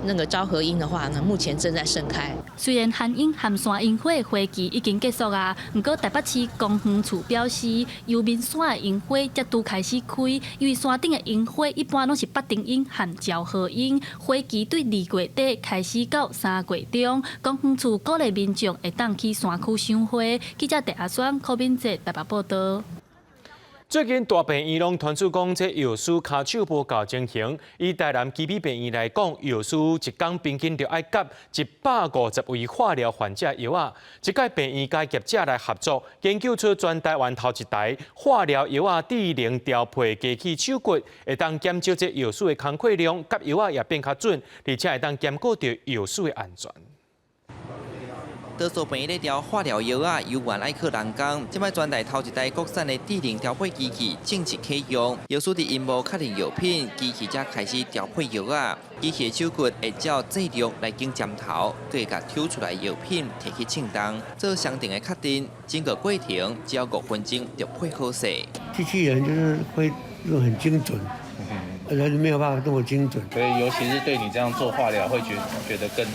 那個昭和櫻的話呢，目前正在盛開。雖然寒櫻和山櫻花的花期已經結束啊，毋過台北市公園處表示，陽明山的櫻花才拄開始開，因為山頂的櫻花一般攏是北中櫻和昭和櫻，花期對2月底開始到3月中。公園處鼓勵民眾會當去山區賞花。記者鄭阿雙、柯敏哲台北報道。最近大病院攏傳出講，這藥師跤手無夠情形。以台南基比病院來講，藥師一工平均就愛夾150位化療患者藥仔。這屆病院佮業者來合作，研究出全台灣頭一台化療藥仔智能調配機器手骨，會當減少這藥師的工課量，夾藥仔也變較準，而且會當兼顧著藥師的安全。多數病院咧調化療藥仔，猶原愛靠人工。這擺全台頭一台國產的智能調配機器正式啟用，藥師佇螢幕確認藥品，機器才開始調配藥仔。機器的手骨會照劑量來揀針頭，閣會共抽出來藥品提去稱重，做相定的確認。整個過程只要5分鐘就配好勢。機器人就是會用很精準，人沒有辦法這麼精準。所以尤其是對你這樣做化療，會覺得更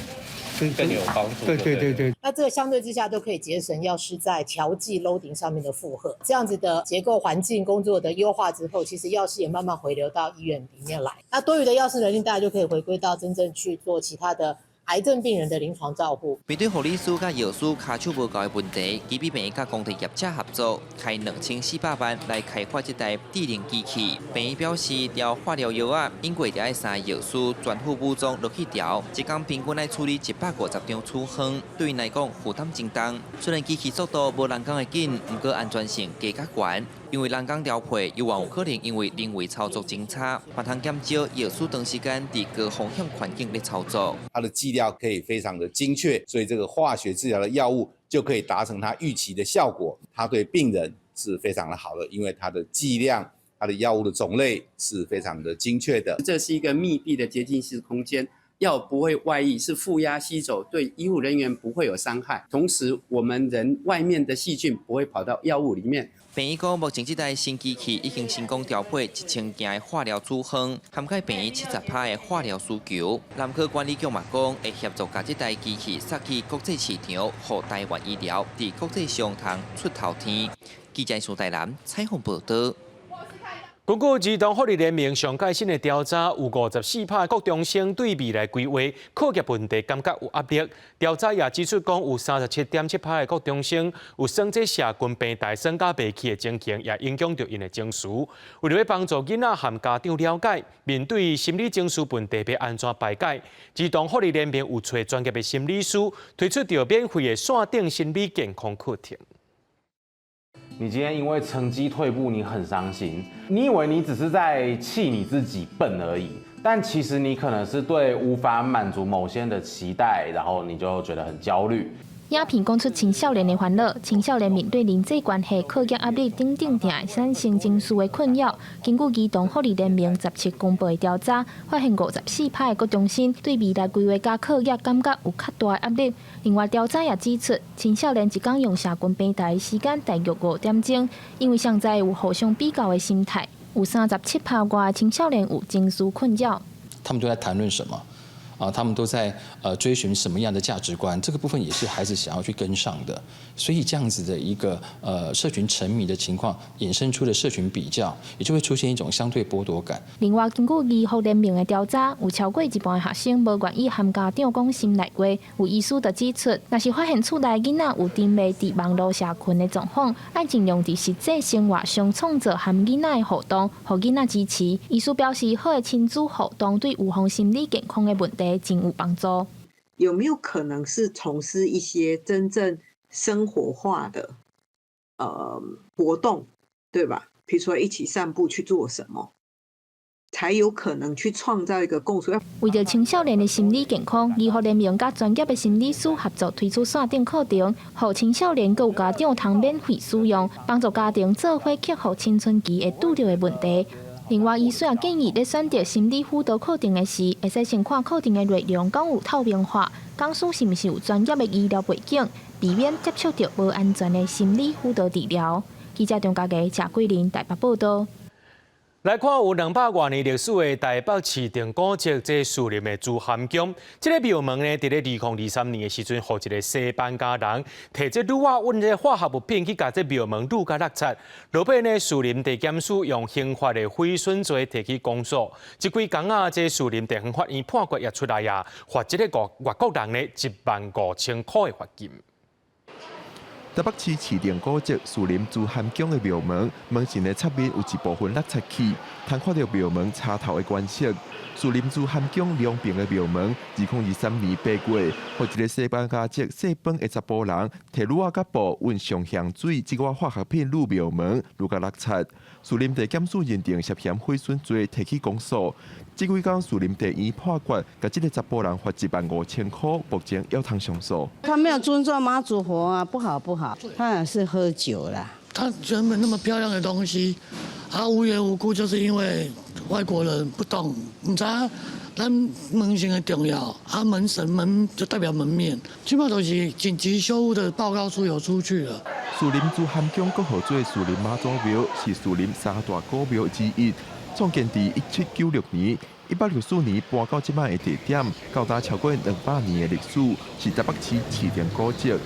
有幫助。對對對對。那這個相對之下都可以節省藥師在調劑 loading 上面的負荷，這樣子的結構環境工作的優化之後，其實藥師也慢慢回流到醫院裡面來。那多餘的藥師人力，大家就可以回歸到真正去做其他的癌症病人的臨床照護。面對護理師佮藥師跤手無夠的問題，基比病院佮公體業者合作，開2400萬來開發這台智能機器。病院表示，調化療藥仔，應過著愛三個藥師全副武裝落去調，一工平均愛處理150張處方，對𪜶來講負擔真重。雖然機器速度無人工的緊，毋過安全性加較懸。因為人工調配，猶原有可能因為人為操作真差，嘛通減少藥師長時間佇高風險環境咧操作。它的劑量可以非常的精確，所以這個化學治療的藥物就可以達成它預期的效果。它對病人是非常的好的，因為它的劑量、它的藥物的種類是非常的精確的。這是一個密閉的潔淨室空間，藥不會外溢，是負壓吸走，對醫護人員不會有傷害。同時，我們人外面的細菌不會跑到藥物裡面。病院講，目前這台新機器已經成功調配1000件的化療處方，涵蓋病院70%的化療需求。南科管理局嘛講，會協助共這台機器送去國際市場，予台灣醫療佇國際上通出頭天。記者蘇台南採訪報導。根據兒童福利聯盟上蓋新的調查，有54%國中生對未來規劃、課業問題感覺有壓力。調查也指出，講有37.7%的國中生有耍這社群平台耍甲袂去的情形，也影響著𪜶的情緒。為著欲幫助囡仔和家長了解面對心理情緒問題欲按怎排解，兒童福利聯盟有揣專業的心理師推出著免費的線頂心理健康課程。你今天因為成績退步，你很傷心。你以為你只是在氣你自己笨而已，但其實你可能是對無法滿足某些人的期待，然後你就覺得很焦慮。影片講出青少年的煩惱，青少年面對人際關係、課業壓力等等，定會產生情緒的困擾。根據兒童福利聯盟17公布的調查，發現54%的國中生對未來規劃佮課業感覺有較大的壓力。另外，調查也指出，青少年一工用社群平台的時間大約5點鐘，因為上載有互相比較的心態，有37%外的青少年有情緒困擾。他們都在談論什麼？啊，他們都在追尋什麼樣的價值觀？這個部分也是孩子想要去跟上的。所以這樣子的一個社群沉迷的情況，衍生出的社群比較，也就會出現一種相對剝奪感。另外，根據兒福聯盟的調查，有超過一半的學生無願意和家長講心內話。有醫師就指出，若是發現厝內囡仔有沉迷佇網路社群的狀況，愛盡量佇實際生活上創造和囡仔的互動，予囡仔支持。醫師表示，好的親子互動對預防心理健康的問題真有幫助。有沒有可能是從事一些真正生活化的活動，對吧？比如說一起散步去做什麼，才有可能去創造一個共識。為著青少年的心理健康，兒福聯盟佮專業的心理師合作推出線頂課程，予青少年佮家長通免費使用，幫助家庭做伙克服青春期會拄著的問題。另外，醫師也建議，咧選擇心理輔導課程的時，會使先看課程的內容敢有透明化，講師是毋是有專業的醫療背景，避免接觸著無安全的心理輔導治療。記者張家傑、謝桂林台北報導。來看有200外年歷史的台北市定古蹟，這士林的輜涵宮，這个廟門呢，佇咧2023年的時陣，予一个西班牙人提這擄仔運這化學物品去共這廟門擄共落漆。落尾呢，士林地檢署用刑法的毀損罪提起公訴。這幾工啊，這士林地方法院判決也出來啊，罰這个外國人呢1萬5千箍的罰金。台北市市定古蹟士林朱含宮的廟門門神的側面有一部分落漆去，通看著廟門插頭的顏色。士林朱含宮兩爿的廟門，2023年8月，予一个西班牙籍姓彭的查埔人，提鑢仔佮布混上香水這寡化學品入廟門，愈共落漆。士林地檢署認定涉嫌毀損罪，提起公訴。這幾工士林地院判決，共這个查埔人罰15,000箍，目前猶通上訴。他沒有尊重媽祖佛啊，不好不好。他也是喝酒啦。他原本那麼漂亮的東西，他無緣無故就是因為外國人不懂，毋知咱門神的重要，啊門神門就代表門面，起碼都是緊急修復的報告書有出去了。士林朱含宮閣號做士林媽祖廟，是士林三大古廟之一，創建佇1796年，164年搬到這擺的地點，到今超過200年的歷史，是台北市市定古蹟。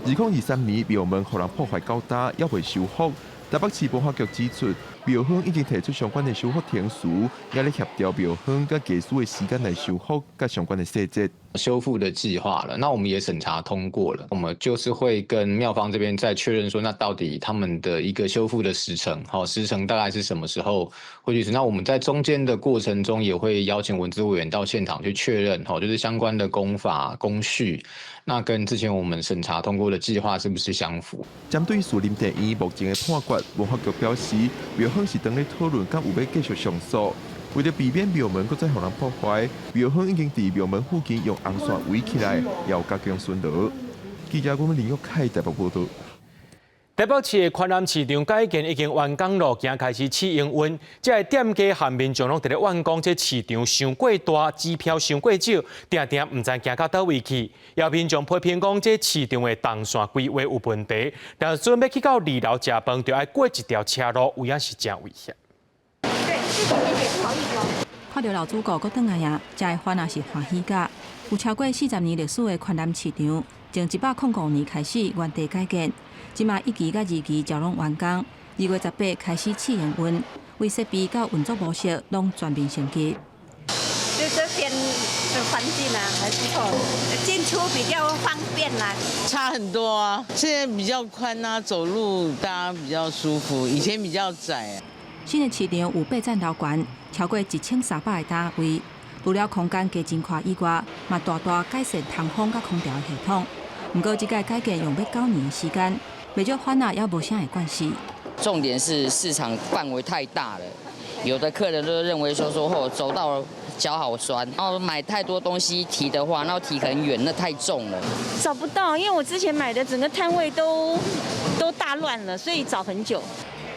2023年廟門予人破壞到今，猶未修復。台北市文化局指出，廟方已經提出相關的修復程序，也咧協調廟方佮技師的時間來修復佮相關的細節。修復的計劃了，那我們也審查通過了，我們就是會跟廟方這邊再確認說，那到底他們的一個修復的時程，好，時程大概是什麼時候會去？那我們在中間的過程中，也會邀請文資委員到現場去確認，好，就是相關的工法工序，那跟之前我們審查通過的計劃是不是相符？針對士林地院目前的判決，文化局表示，廟方是當咧討論，敢有欲繼續上訴。為著避免廟門閣再予人破壞，廟方已經佇廟門附近用紅線圍起來，也有加強巡邏。記者阮林玉凱台北報道。台北市的寬南市場改建已經完工咯，今開始試營運。這个店家和民眾攏佇咧怨講，這市場傷過大，支票傷過少，定定毋知行到佗位去。也民眾批評講，這市場的動線規劃有問題，若準備去到二樓食飯，就愛過一條車路，有影是誠危險。看著老主顧閣轉來啊，遮的番仔是歡喜甲。有超過40年歷史的寬南市場，從105年開始原地改建，這馬一期佮二期就攏完工。2月18開始試營運，為設備佮運作模式攏全面升級。就這邊的環境啊，還不錯，進出比較方便啦。差很多啊，現在比較寬啊，走路大家比較舒服，以前比較窄。新的市場有八層樓懸，超過1300個攤位，除了空間加真寬以外，嘛大大改善通風佮空調的系統。毋過，這屆改建用欲9年的時間，袂少番仔也無啥會關係。重點是市場範圍太大了，有的客人都認為說哦，走到腳好酸，然後買太多東西提的話，那提很遠，那太重了。找不到，因為我之前買的整個攤位都大亂了，所以找很久。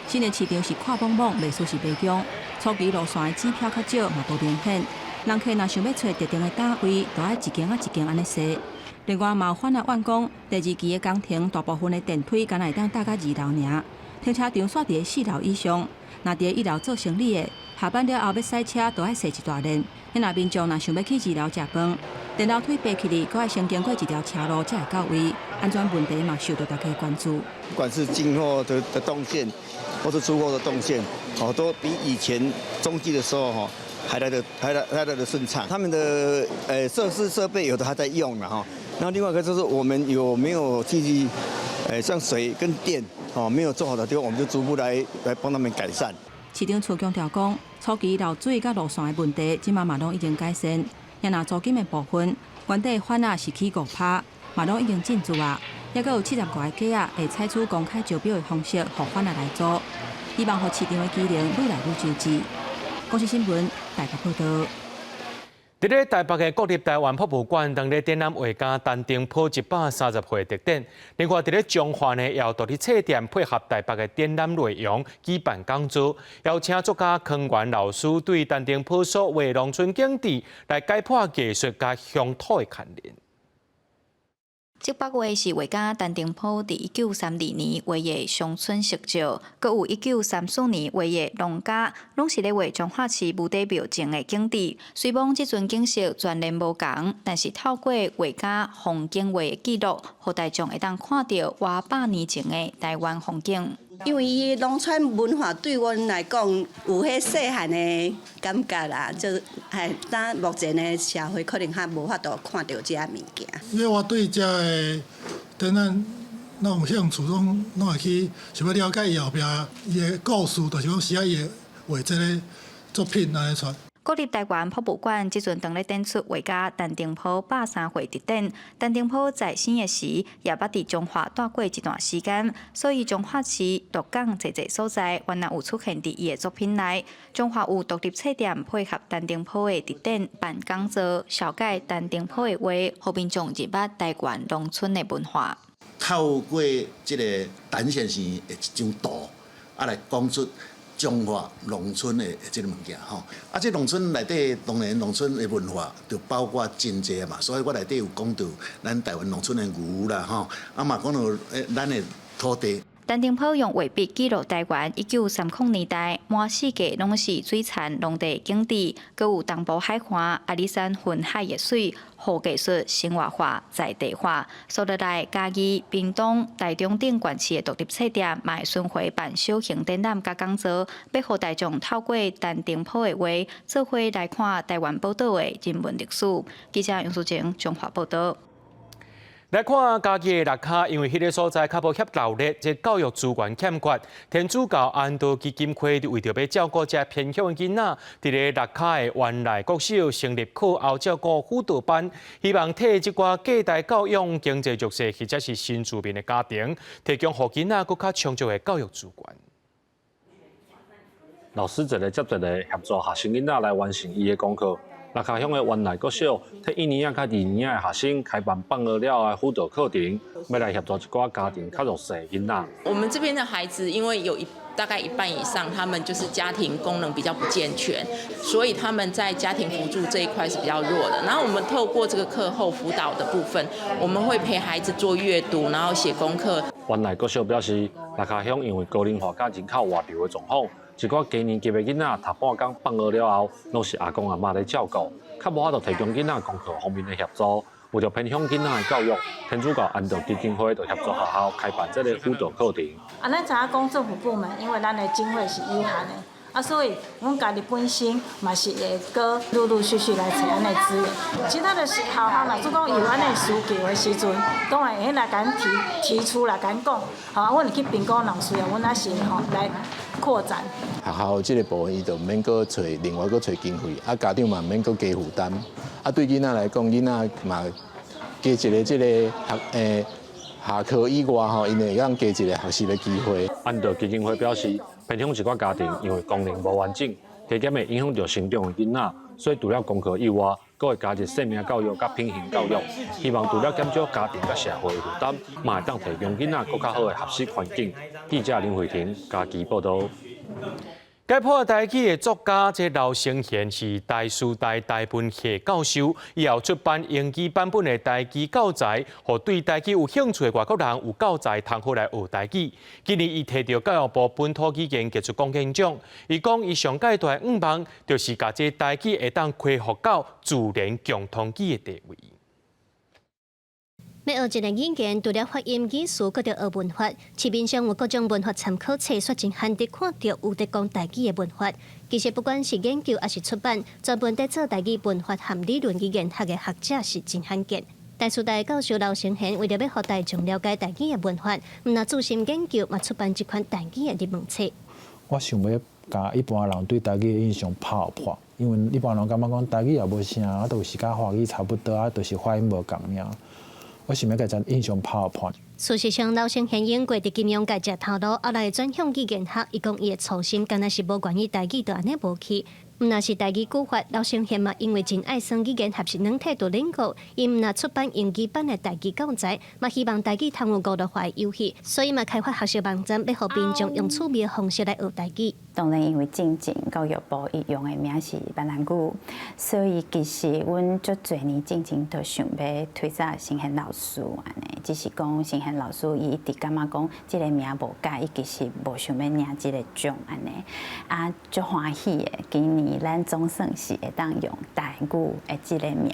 新的市場是闊莽莽，袂輸是白宮。初期路線的指標較少，嘛無明顯。人客若想欲揣特定的攤位，就愛一間仔一間按呢踅。另外，嘛有番仔怨講，第二期的工程大部分的電梯敢若會當搭到二樓爾，停車場煞佇咧四樓以上。若佇咧一樓做生理的，下班了後欲駛車，都愛踅一大輪。若民眾若想欲去二樓食飯，電樓梯爬起去，閣愛先經過一條斜路才會到位，安全問題嘛受到大家關注。不管是進貨的動線，或是出貨的動線，哦，都比以前中繼的時候，哈，還來得順暢。他們的設施設備有的還在用了哈。那另外一個就是我們有沒有繼續，像水跟電，哦，沒有做好的地方，我們就逐步來幫他們改善。市長處強調講，初期漏水佮路線的問題，這馬嘛攏已經改善。若租金的部分，原底番仔是起5趴，嘛攏已經進駐啊。猶閣有75個格仔會採取公開招標的方式，予番仔來租，希望予市場的機能愈來愈周至。公視新聞台北報導。佇咧台北的國立臺灣博物館，當咧展覽畫家陳澄波130歲特展。另外，佇咧彰化呢，也有獨立冊店配合台北的展覽內容舉辦講座，邀請作家康源老師對陳澄波所畫農村景致來解剖藝術佮鄉土的牽連。這幅畫是畫家陳澄波佇1932年畫的鄉村食照，閣有1934年畫的農家，攏是咧畫彰化市無底廟前的景致。雖罔這陣景色全然無仝，但是透過畫家風景畫的記錄，予大眾會當看著倚百年前的臺灣風景。因為伊農村文化對阮來講有彼細漢的感覺啦，就係當目前的社會可能較無法度看著這物件。因為我對這个展覽攏有興趣，攏會去想欲了解伊後壁伊的故事，就是講是按怎伊會畫這个作品按呢出。國立臺灣博物館這陣當咧展出畫家陳澄波103歲特展。陳澄波在生的時，也捌佇彰化蹛過一段時間，所以彰化市鹿港濟濟所在，原來有出現佇伊的作品內。彰化有獨立冊店配合陳澄波的特展辦講座，紹介陳澄波的畫，予民眾認捌臺灣農村的文化。透過這个陳先生的一張圖，來講出彰化農村的這个物件吼，這農村內底當然農村的文化就包括真濟嘛，所以我內底有講到咱臺灣農村的牛啦吼，嘛講到咱的土地。陳澄波用畫筆記錄臺灣1930年代滿四界攏是水田農地景致，閣有東部海岸、阿里山雲海的媠，予藝術生活化、在地化。紲落來，嘉義、屏東、台中等縣市的獨立冊店，嘛會巡迴辦小型展覽佮講座，欲予大眾透過陳澄波的畫，做伙來看臺灣寶島的人文歷史。記者楊淑靜彰化報導。來看嘉義的蚋卡，因為彼个所在較無遐鬧熱，這教育資源欠缺。天主教安道基金會為著欲照顧這偏鄉的囡仔，佇咧蚋卡的原來國小成立課後照顧輔導班，希望替這寡隔代教養、經濟弱勢或者是新住民的家庭，提供予囡仔閣較充足的教育資源。老師一个接一个協助學生囡仔來完成伊的功課。蚋卡鄉的原來國小，替一年仔佮二年仔的學生開辦放學了的輔導課程，欲來協助一寡家庭較弱勢囡仔。我們這邊的孩子，因為有大概一半以上，他們就是家庭功能比較不健全，所以他們在家庭輔助這一塊是比較弱的。然後我們透過這個課後輔導的部分，我們會陪孩子做閱讀，然後寫功課。原來國小表示，蚋卡鄉因為高齡化佮人口外流的狀況，一寡低年級的囡仔讀半工放學了後，攏是阿公阿嬤咧照顧，較無法度提供囡仔功課方面的協助。為著偏鄉囡仔的教育，天主教安道基金會就協助學校開辦這个輔導課程。咱知影講政府部門，因為咱的經費是有限的，所以阮家己本身嘛是會閣陸陸續續來揣按呢資源。其他的學校若是講有按呢需求的時陣，當然會來共阮提出來共阮講，吼，阮會去評估若有需要，阮也是吼來擴展。學校這个部分，伊就毋免閣揣另外閣揣經費，家長嘛毋免閣加負擔。對囡仔來講，囡仔嘛加一个這个學下課以外吼，𪜶會當加一個學習的機會。安道基金會表示，偏鄉一寡家庭因為功能無完整，加減會影響著成長的囡仔，所以除了功課以外，閣會加入生命教育佮品行教育，希望除了減少家庭佮社會的負擔，嘛會當提供囡仔閣較好的學習環境。記者林慧婷嘉義報導。解剖台語的作家，這劉成賢是台師大台文系教授，以後出版英語版本的台語教材，予對台語有興趣的外國人有教材通好來學台語。今年伊提著教育部本土語言傑出貢獻獎，伊講伊上蓋大願望就是共這台語會當恢復到自然共通語的地位。欲學一个語言，除了發音、語詞，閣著學文法。市面上有各種文法參考冊，煞真罕得看著有佇講台語的文法。其實不管是研究抑是出版，專門佇做台語文法和理論語言學的學者是真罕見。台師大教授劉成賢為著欲予大眾了解台語的文法，毋但注心研究，嘛出版這款台語的入門冊。我想欲共一般人對台語的印象拍破，因為一般人感覺講台語也無啥，就是佮華語差不多，就是發音無仝爾。我想欲共這印象拍破。事實上，劉成賢經過佇金融界食頭路，後來轉向語言學。伊講伊的初心，敢若是無願意台語就按呢無去。毋但是台語語法，劉成賢嘛，因為真愛耍語言學習軟體 Duolingo，伊毋但出版英語版的台語教材，嘛希望台語通有娛樂化的遊戲，所以嘛開發學習網站，欲予民眾用趣味的方式來學台語。當然，因為進前教育部伊用的名是閩南語，所以其實阮足濟年進前就想欲推做成賢老師按呢，只是講成賢老師伊一直感覺講這个名無佮意，伊其實無想欲領這个獎按呢，足歡喜的，今年咱總算是會當用台語的這个名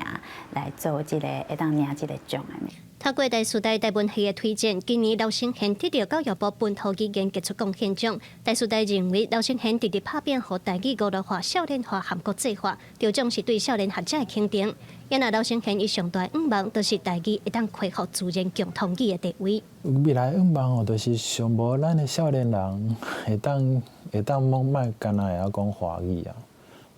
來做這个，會當領這个獎按呢。透過台師大台文系的推薦，今年劉成賢得著教育部本土語言傑出貢獻獎。台師大認為劉承賢直直拍拚，予台語娱樂化、少年化和國際化，著總是對少年學者的肯定。因若劉承賢伊上大願望，就是台語會當恢復自然共通語的地位。未來願望哦，就是想無咱的少年人會當會當罔莫干焦會曉講華語啊。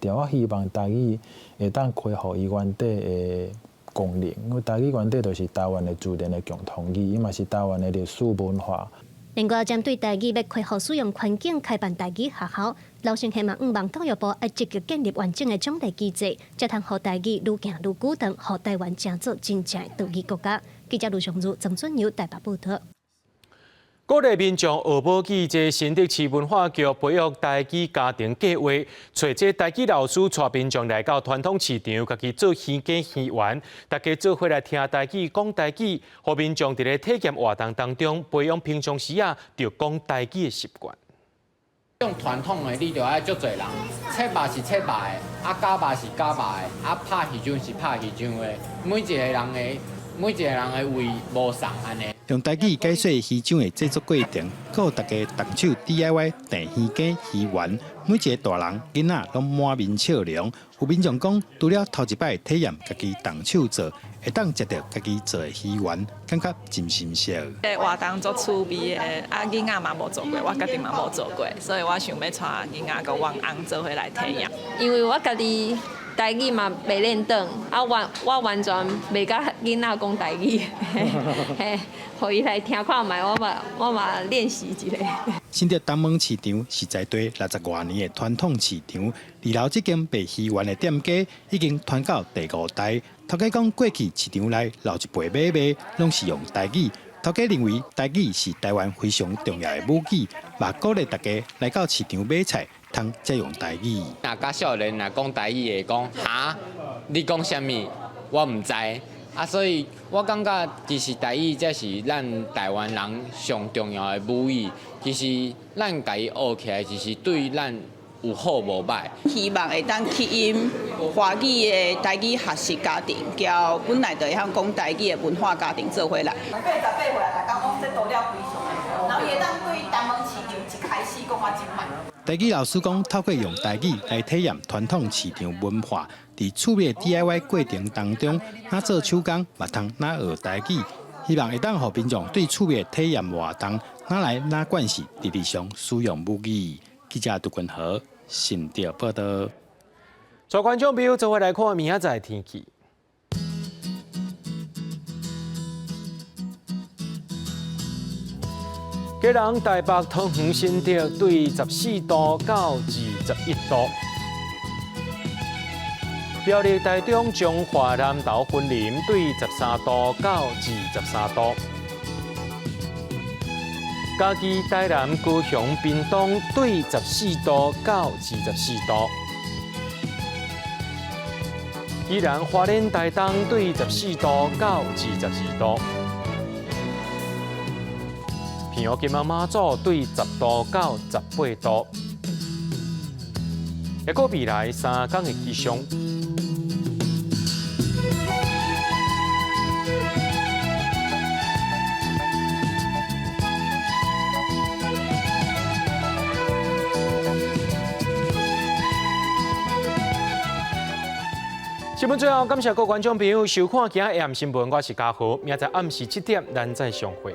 對，我希望台語會當恢復伊原底的功能，因為台語原底就是台灣的自然的共通語，伊嘛是台灣的歷史文化。另外，針對台語欲恢復使用環境，開辦台語學校，劉承賢嘛向望教育部愛積極建立完整的獎勵機制，才通予台語愈行愈久，當予台灣成做真正的多語國家。記者盧尚如、曾俊友台北報道。鼓勵民眾學母語，這新竹市文化局培育台語家庭計劃，揣這台語老師帶民眾來到傳統市場，家己做魚羹魚圓，大家做伙來聽台語、講台語，予民眾佇咧體驗活動當中培養平常時啊就講台語的習慣。用傳統的，你就愛足濟人，切肉是切肉的，啊絞肉是絞肉的，啊拍魚漿是拍魚漿的，每一個人的胃無仝按呢。用台語解說魚漿的製作過程，閣予大家動手 DIY 訂魚羹、魚圓，每一个大人、囡仔攏滿面笑容。有民眾講，除了頭一擺體驗家己動手做，會當食著家己做的魚圓，感覺真新鮮。這個活動足趣味的，啊囡仔嘛無做過，我家己嘛無做過，所以我想欲帶囡仔佮阮翁做伙來體驗。因為我家己台語嘛袂輪轉，啊我完全袂佮囡仔講台語，嘿，予伊來聽看覓，我嘛練習一下。新竹東門市場是在地60外年的傳統市場，二樓這間賣魚圓的店家已經傳到第五代。頭家講過去市場內老一輩買賣攏是用台語，頭家認為台語是台灣非常重要的母語，嘛鼓勵大家來到市場買菜，通才用台語。若佮少年若講台語會講哈，你講啥物？我毋知。啊，所以我感覺其實台語才是咱台灣人上重要的母語。其實咱共伊學起來，就是對咱有好無歹。希望會當吸引華語的台語學習家庭，交本來就會曉講台語的文化家庭做伙來。88歲大家講這多了非常，然後會當對東門市場一開始講啊真慢。台語老師講，透過用台語來體驗傳統市場文化，佇趣味 DIY 過程當中，若做手工，嘛通若學台語，希望會當予民眾對趣味體驗活動，若來若慣勢，佇日常使用母語。記者杜君豪新竹報道。帶觀眾朋友做伙來看明仔載天氣。基隆、台北、桃園、新竹對14度到21度。苗栗、台中、彰化、南投、雲林對13度到23度。嘉義、台南、高雄、屏東對14度到24度。宜蘭、花蓮、台東對14度到22度。澎湖、金門、馬祖對10度到18度。抑閣未來3工的氣象。新聞最後，感謝各位觀眾朋友收看今仔下暗新聞，我是嘉豪，明仔載暗時7點，咱再相會。